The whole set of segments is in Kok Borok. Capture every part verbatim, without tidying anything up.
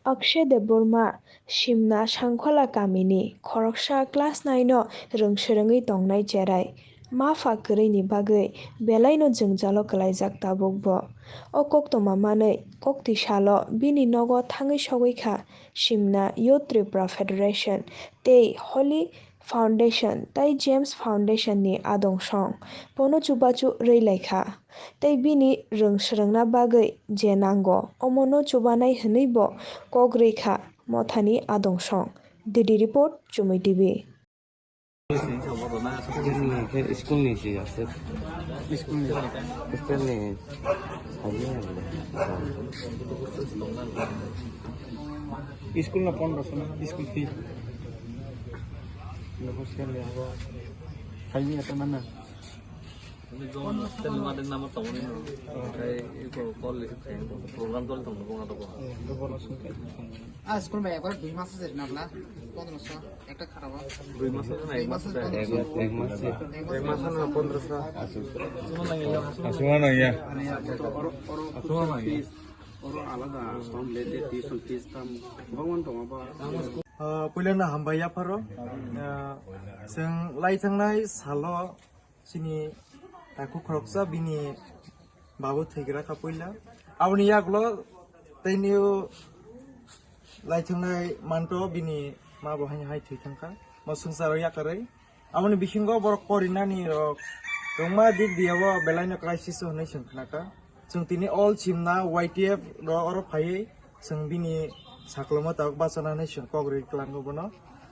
Akshay Debbarma, Simna Sangkhola kamini khoroksa class nine-o rwng swrwngwi tongnai cherai. Ma pha kwrwini bagwi belaino jwngjalo kwlaijak tabukbo. O koktwma manwi koktwi salo bini nogo thangwi sogwi kha Simna Youth Tripura Federation tei Holy Foundation tei James Foundation ni adong song bono chubachu rwi lai kha. Tei bini rwng swrwngna bagwi je nango, omono chubanai hwnwi bo kok rwi kha mothani adong song. D D report, Chumui T V. School ni si ase. School ni. Hostel ni. School na pondro so na, school fee. Hostel ni abo. Khaini ata mana. Ini zone hostel ni madeng nama tongoni no. Kai iko call receive khai program tol tong bunga to. Ah, school bai ekbar dui mas se na bla. Pondro so. Ekta kharabo. Dui mas na ek mas. Dui mas se. Ek mas se. Ek mas na pondro so. Asuma na ya. Asuma na ya. Oro alada, som late tuition fees tam, bangwan tong aba. Ah, puila na hambai ya pharo. Ah, seng lai thangnai salo sini taku khoroksa bini babu thwigra kha puila. Aboni yaklo tei niu lai thangnai manto bini ma bo hai hai thwi thangkha. Mo sungsaro yakarwi. Aboni bisingo borok porinani rok kwbangma dik diya o belai no crisis o hinwi chwng khnakha. Chwng tini all chimna Y T F rok oro phaiwi chwng bini saklomo tabuk bachana hinwi chwng kok rwi kwlango bono.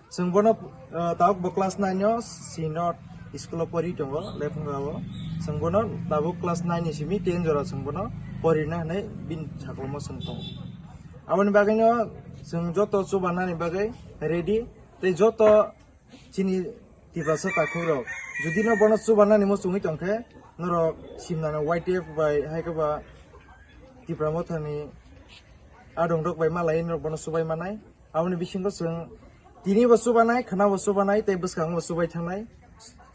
Chwng bono, ah, tabuk bo class nine o Synod school o pori tongo Lephungra o. Chwng bono tabuk class nine ni simi ten jora chwng bono porina hinwi bini saklomo chwng tongo. Aboni bagwi no chwng joto chubanani bagwi ready tei joto chini Tiprasa takhuk rok, jodi no bono chubanani muchungwi tongkhe, norok simnano Y T F bai hai khe ba Tipra Mothani adong rok bai malai norok bono chubai manai. Aboni bisingo chwng tini bo chubanai, khwna bo chubanai tei bwskango bo chubai thangnai.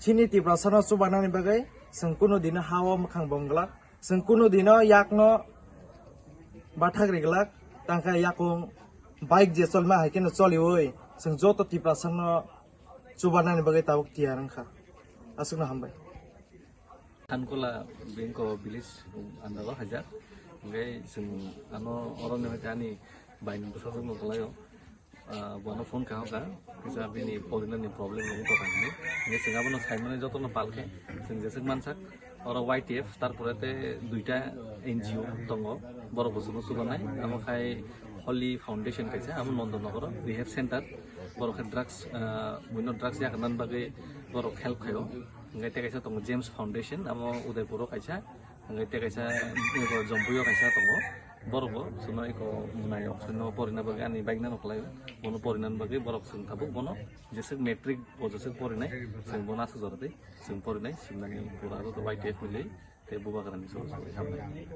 Chini Tiprasa no chubanani bagwi chwng kunu dino ha o mwkhang bom glak, chwng kunu dino yak no bathak ri glak, tangkhe yakung bike je cholma hai kheno choliwi chwng joto Tiprasa no chubanani bagwi tabuk tiyar wngkha. Aswkno hambai. Thankola Bengko village under o haijak. Hingke chwng ano oro ni hwnkhe ani bai ni bwsajwk no kwlaio. Ah, bono phone kha hoka. Kisa bini porinani problem ni wngkha hwnwi. Hingke chwng abono saimani jotono palkhe chwng jeswk mansak. Oro Y T F, tarpore te duita N G O tongo, borok bo chwngno chubanai, amo khai Holy Foundation kaisa, amo Nondonogoro Rehab Center, borok khe drugs, ah, buino drugs yakarnani bagwi borok help khaio, hingke te kaisa tongo James Foundation, amo Udaipuro kaisa, hingke te kaisa eko Jompuio kaisa tongo, borok bo chwngno eko mwnai option no porina bagwi ani bike no kwlaio, bono porinani bagwi borok chwng tabuk bono jeswk matric bo jeswk porinai, chwng bono aswk jora twi. Chwng porinai, simnani pura aro to bai tei phuilwi, tei bubagrani soro soro hambai.